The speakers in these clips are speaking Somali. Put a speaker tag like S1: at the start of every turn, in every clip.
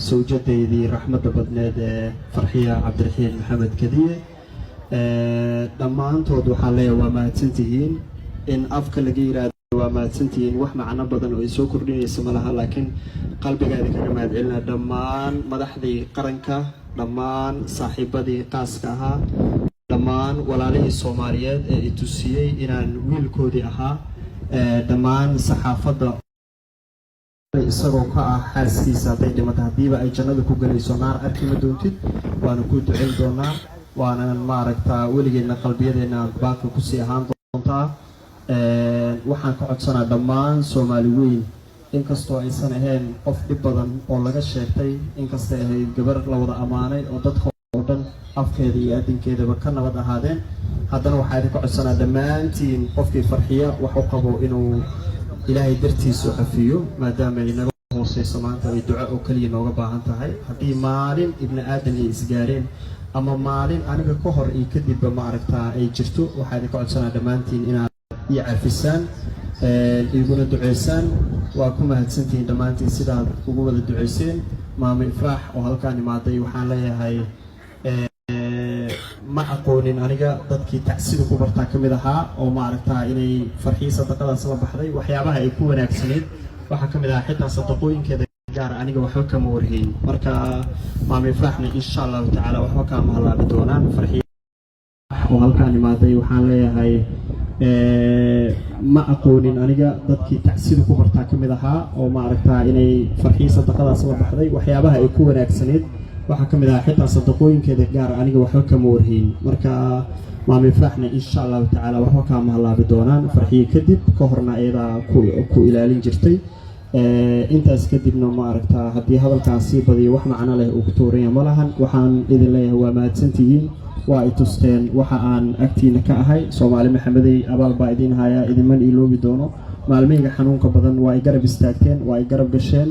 S1: sawjadeydii raxmadda badneed ee Farxiya Cabdiraxiin Maxamed Kadiye. Dhammaantood waxaan leeyahay waa mahadsantihiin. In afka laga yiraahdo "waa mahadsantihiin" wax macno badan oo ay soo kordhinaysa ma laha, laakiin qalbiga idinkaga mahad celinaa. Dhammaan madaxdii qaranka, dhammaan saaxiibadii qaaska ahaa, dhammaan walaalihii Soomaaliyeed ee i tusiyey inaan wiilkoodii ahaa, dhammaan saxaafadda. Isagoo ka ah xaaskiisa hadday dhimato, haddiiba ay jannada ku gelayso, naar arki ma doontid. Waana kuu ducayn doonaa, waanan maaragtaa weligeedna qalbiyadeenna aad baaqi kusii ahaan doontaa. Waxaan ka codsanaa dhammaan Soomaali weyn, inkastoo aysan ahayn qof dhib badan oo laga sheegtay, inkastay ahayd gabar la wada ammaanay oo dadka oo dhan afkeeda iyo adinkeedaba ka nabad ahaadeen, haddana waxaa idinka codsanaa dhammaantiin qofkii Farxiya wax u qabo inuu Ilaahay dartiisu cafiyo, maadaama ay naga hooseyso maanta, ay duco oo keliya nooga baahan tahay. Haddii maalin ibni aadan ay isgaareen ama maalin aniga ka hor iyo kadibba maaragtaa ay jirto, waxaa idinka codsanaa dhammaantiin inaad ii cafisaan, iiguna duceysaan. Waa ku mahadsantihiin dhammaantiin sidaad ugu wada duceyseen. Maamo Ifraax oo halkaan imaaday, waxaan leeyahay ma aqoonin aniga, dadkii tacsida ku bartaa ka mid ahaa oo maaragtaa inay Farxiyo sadaqadaas la baxday. Waxyaabaha ay ku wanaagsaneyd waxaa ka mid ahaa xitaa sadaqooyinkeeda gaar aniga waxba kama warhayn. Marka maamo Ifraaxna insha Allahu tacaala waxba kaama halaabi doonaan. Farxiyo oo halkaan imaaday, waxaan leeyahay ma aqoonin aniga, dadkii tacsida ku bartaa ka mid ahaa oo maaragtaa inay Farxiyo sadaqadaas la baxday. Waxyaabaha ay ku wanaagsaneyd waxaa ka mid ahaa xitaa sadaqooyinkeeda gaar aniga waxba kama warhayn. Marka maamo Ifraaxna insha Allahu tacaala waxba kaama halaabi doonaan. Farxiyo kadib, ka horna iyadaa ku ilaalin jirtay. Intaas kadibna ma aragtaa, haddii hadalkaan sii badiyo wax macno leh uu ku tuuranya ma lahan. Waxaan idin leeyahay waa mahadsantihiin, waa i tusteen waxa aan agtiina ka ahay. Soomaali Maxamedey, abaal baa idin hayaa, idinman iloobi doono. Maalmihayga xanuunka badan waa i garab istaagteen, waa i garab gasheen,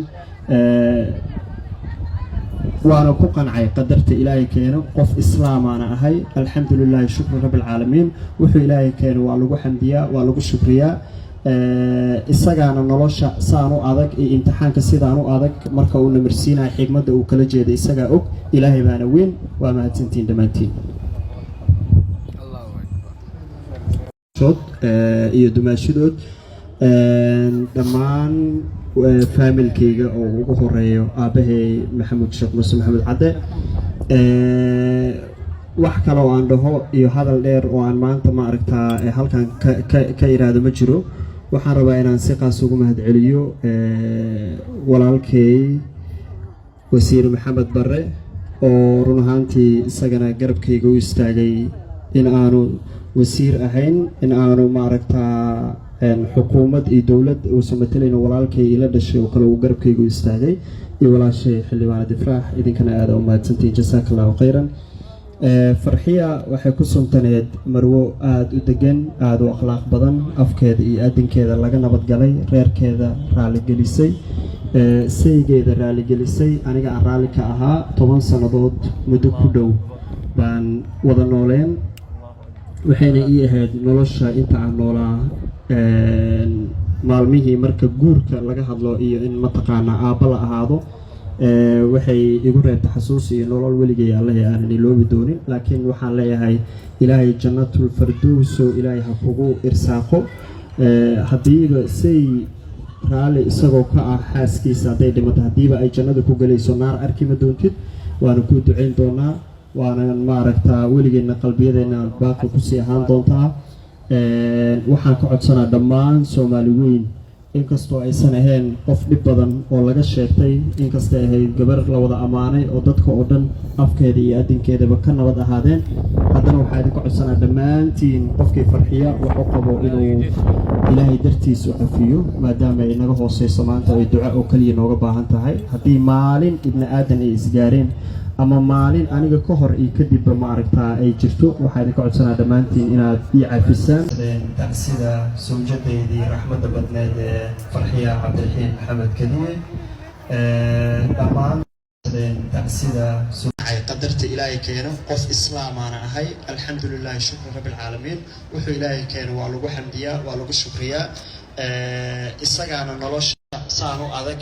S1: waana ku qancay qadarta Ilaahay keeno. Qof islaamaana ahay, alxamdu lilahi, shukru rabbi alcaalamiin. Wuxuu Ilaahay keeno waa lagu xamdiyaa, waa lagu shukriyaa. Isagaana nolosha saan u adag iyo imtixaanka sidaan u adag marka uu namarsiinayo xigmadda uu kala jeeda isagaa og. Ilaahay baana weyn. Waa mahadsantiin dhammaantiin iyo dumaashadood, dhammaan faamilkayga oo ugu horeeyo aabbahay Maxamuud Sheekh Muuse Maxamed Cadde. Wax kale oo aan dhaho iyo hadal dheer oo aan maanta ma aragtaa halkan ka iraahdo ma jiro. Waxaan rabaa inaan si qaas ugu mahadceliyo walaalkay Wasiir Maxamed Barre oo run ahaantii isagana garabkayga u istaagay. In aanu wasiir ahayn, in aanu maaragtaa xukuumad iyo dowlad uusan matalayno, walaalkay ila dhashay oo kale uu garabkayga u istaagay, iyo walaashay Xildhibaanad Ifraax. Idinkana aada u mahadsantihiin, jasaaka Allahu khayran. Farxiya waxay ku suntaneed marwo aada u degan, aada u akhlaaq badan, afkeeda iyo aadinkeeda laga nabadgalay, reerkeeda raaligelisay, saygeeda raaligelisay. Aniga aan raalli ka ahaa. 10 sannadood muddo ku dhow baan wada nooleen, waxayna ii ahayd nolosha inta aan noolaa maalmihii marka guurka laga hadlo iyo in mataqaanaa aabba la ahaado, waxay igu reebta xasuus iyo nolol weligay Allahi aanan iloobi doonin. Laakiin waxaan leeyahay Ilaahay jannatul fardowso Ilaahay ha kugu irsaaqo. Haddiiba say raalli isagoo ka ah xaaskiisa hadday dhimato, haddiiba ay jannada ku gelayso, naar arki ma doontid. Waana kuu ducayn doonaa, waanan maaragtaa weligeedna qalbiyadeenna baaqi kusii ahaan doontaa. Waxaan ka codsanaa dhammaan Soomaali weyn, inkastoo aysan ahayn qof dhib badan oo laga sheegtay, inkastay ahayd gabar la wada ammaanay oo dadka oo dhan afkeeda iyo adinkeedaba ka nabad ahaadeen, haddana waxaa idinka codsanaa dhammaantiin qofkii Farxiya wax u qabo inuu Ilaahay dartiis u cafiyo, maadaama ay naga hooseyso maanta, ay duco oo keliya nooga baahan tahay. Haddii maalin ibni aadan ay isgaareen ama maalin aniga ka hor iyo kadibba ma aragtaa ay jirto, waxaa idinka codsanaa dhammaantiin inaad ii cafisaan. Tacsida sawjadeydii raxmadda badneed ee Farxiya Cabdiraxiin Maxamed Kadiye, dhammaan tacsida qadarta Ilaahay keeno. Qof islaamaana ahay, alxamdu lilahi, shukru rabbi alcaalamiin. Wuxuu Ilaahay keeno waa lagu xamdiyaa, waa lagu shukriyaa. Isagaana nolosha saan u adag.